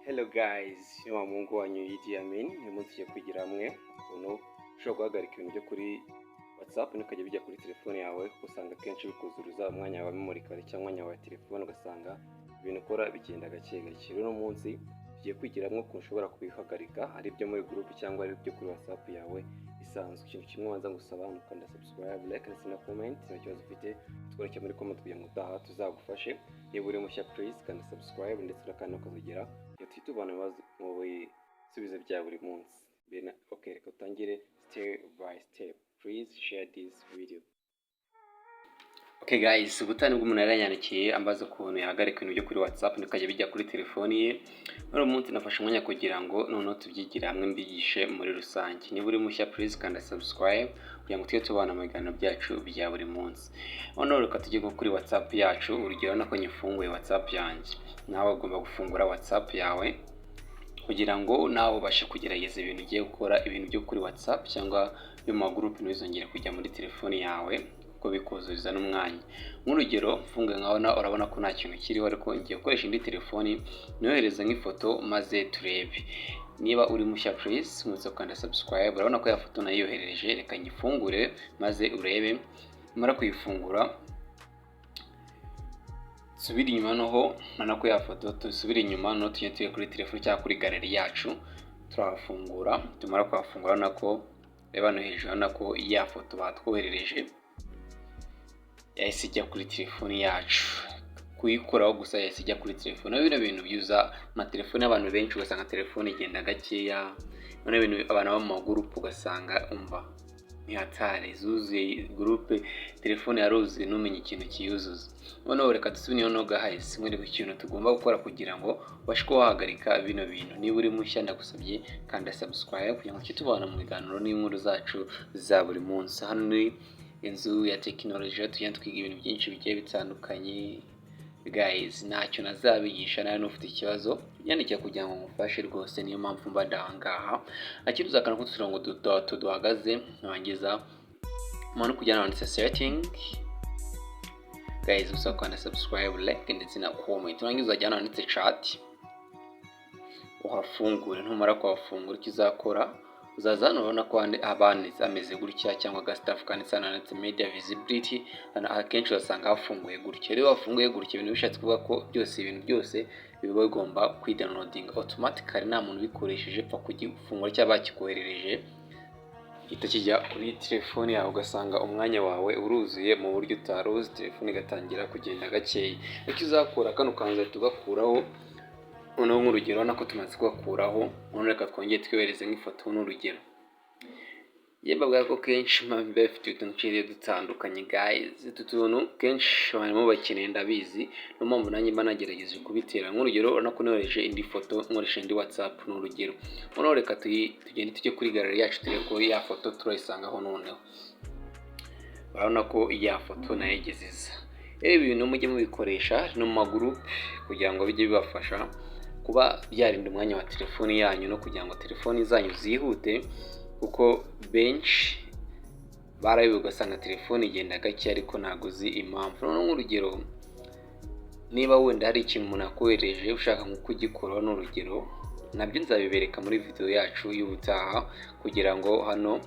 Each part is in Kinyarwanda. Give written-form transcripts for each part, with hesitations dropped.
Hello guys, ni wa muhungu wanyu Idi Amin. Uyu munsi tugiye kwigira hamwe ukuntu ushobora guhagarika ibintu byo kuri WhatsApp ntikajya bijya kuri telefone yawe, kuko usanga akenshi bikuzuruza umwanya wa memory card cyangwa umwanya wa telefone, ugasanga ibintu ukora bigenda gake gake. Rero uno munsi tugiye kwigira hamwe ukuntu ushobora kubihagarika, ari ibyo muri group cyangwa ari ibyo kuri WhatsApp yawe isanzwe. Ikintu kimwe ubanza gusaba ni ukanda subscribe, like ndetse na comment. Nta kibazo ufite, twereke muri comment kugira ngo utaha tuzagufashe. Niba uri mushya, please kanda subscribe ndetse unakanda akazogera iyo tujye tubana mu bisubizo bya buri munsi. Okay, reka dutangire step by step. Please share this video. Okay guys, ubutaha nibwo umuntu yaranyandikiye ambaza ukuntu yahagarika ibintu byo kuri WhatsApp bikajya bijya kuri telefoni ye. Muri uyu munsi nafashe umwanya kugira ngo noneho tubyigire hamwe, mbigishe muri rusange. Niba uri mushya, please kanda subscribe kugira ngo tujye tubana mu biganiro byacu bya buri munsi. Noneho reka tujye nko kuri WhatsApp yacu. Urugero, urabona ko nyifunguye WhatsApp yanjye. Nawe ugomba gufungura WhatsApp yawe kugira ngo nawe ubashe kugerageza ibintu ugiye gukora, ibintu byo kuri WhatsApp cyangwa byo mu magurupe ntibizongere kujya muri telefoni yawe kuko bikuzuriza n'umwanya. Nk'urugero, mfunguye nkabona, urabona ko nta kintu kiriho, ariko ngiye gukoresha indi telefoni nohereza nk'ifoto maze turebe. Niba uri mushya, please nkwibutsa gukanda subscribe. Urabona ko ya foto nayiyoherereje, reka nyifungure maze urebe. Nimara kuyifungura, subira inyuma noho, urabona ko ya foto, dusubire inyuma noneho tujye tujye kuri telefoni cyangwa kuri gallery yacu, turahafungura. Tumara kuhafungura, urabona ko, reba hano hejuru, urabona ko ya foto batwoherereje yahise ijya kuri telefoni yacu. Kuyikoraho gusa yahise ijya kuri telefoni. Bino bintu byuza amatelefoni y'abantu benshi, ugasanga telefoni igenda gakeya. Noneho ibintu abantu baba mu magurupe, ugasanga umva ni hatari, zuzuye gurupe, telefone yaruzuye, ntumenye ikintu kiyuzuza. Noneho reka dusubire noneho guys, nkwereke ikintu tugomba gukora kugira ngo ubashe kuba wahagarika bino bintu. Niba uri mushya, ndagusabye kanda subscribe kugira ngo tujye tubana mu biganiro n'inkuru zacu za buri munsi. Hano ni inzu ya tekinoloji, aho tugenda twiga ibintu byinshi bigiye bitandukanye. Guys, ntacyo nazabigisha. Nawe n'ufite ikibazo yandikira kugira ngo ngufashe rwose, niyo mpamvu mba ndahangaha. Akindi, uzakanda ko uturongo dutatu duhagaze, nurangiza umanuke ujya handitse setting. Guys, usaba kwanda subscribe, like ndetse na comment. Nurangiza uzajya handitse chat uhafungure. Ntumara kuhafungura, icyo uzakora, uzaza hano, urabona ko habanditse ameze gutya cyangwa agasitafu kanditse hano handitse media visibility. Hano akenshi uzasanga hafunguye gutya. Rero wafunguye gutya, ibintu bishatse kuvuga ko byose, ibintu byose biba bigomba kwidownloadinga automatically, nta muntu ubikoresheje, pfa kugifungura cyangwa bakikoherereje gihita kijya kuri telefoni yawe, ugasanga umwanya wawe uruzuye mu buryo utari uzi, telefone igatangira kugenda gakeya. Icyo uzakora, kano kanzu tugakuraho. Noneho nk'urugero, urabona ko tumaze kugakuraho. Noneho reka twongere twiyohereze nk'ifoto n'urugero. Yewe, mbabwira ko kenshi biba bifite utuntu tugiye dutandukanye. Guys, utu tuntu kenshi abantu bakeneye, ndabizi, niyo mpamvu nanjye mba nagerageje kubitera. Nk'urugero, urabona ko nohereje indi foto nkoresha indi WhatsApp, ni urugero. Noneho reka tugende tujye kuri gallery yacu, turebe ko ya foto turayisangaho. Noneho urabona ko ya foto nayo igeze iza. Rero ibi bintu mujye mubikoresha no mu magurupe kugira ngo bijye bibafasha kuba byarinda umwanya wa telefoni yanyu no kugira ngo telefoni zanyu zihute, kuko benshi barabiwe, ugasanga telefoni igenda gake ariko ntabwo uzi impamvu. Noneho nk'urugero, niba wenda hari ikintu umuntu akohereje ushaka nko kugikoraho, ni urugero, nabyo nzabibereka muri video yacu y'ubutaha kugira ngo hano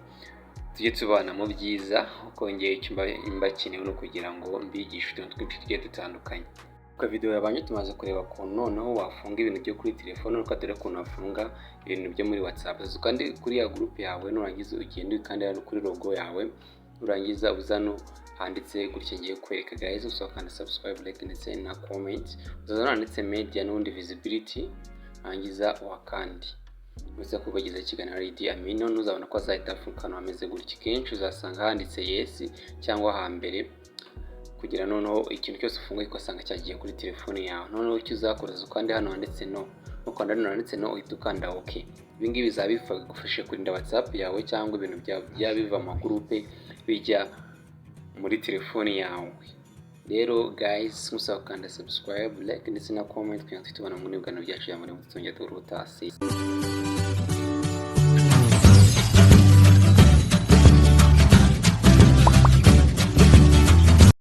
tujye tubana mu byiza, kuko ngewe icyo mba no kugira ngo mbigishe utuntu twinshi tugiye dutandukanye. Ku video yabanje tumaze kureba ukuntu noneho wafunga ibintu byo kuri telefone, nuko dore ukuntu wafunga ibintu byo muri WhatsApp. Kandi kuri ya group yawe, nurangiza ugende ukande hano kuri logo yawe, nurangiza uza hano handitse gutya ngiye kwereka. Guys, usaba kanda subscribe, like ndetse na comment. Uzaza handitse media n'ubundi visibility, nurangiza wakandi uza kubagezaho ikiganiro Idi Amin. Ntuzabona ko azahita afunga ahantu hameze gutya. Kenshi uzasanga handitse yes cyangwa hambere, kugira noneho ikintu cyose ufunguye ugasanga cyagiye kuri telefoni yawe. Noneho icyo uzakora, ukande hano handitse no. Nukanda hano handitse no, uhita ukanda OK. Ibi ngibi bizaba bigufasha kurinda WhatsApp yawe cyangwa ibintu byaba biva mu magurupe bijya muri telefoni yawe. Rero guys, musaba gukanda subscribe, like ndetse na comment kugira ngo tujye tubona muri biganiro byacu bya buri munsi. Tuzongera duhure ubutaha.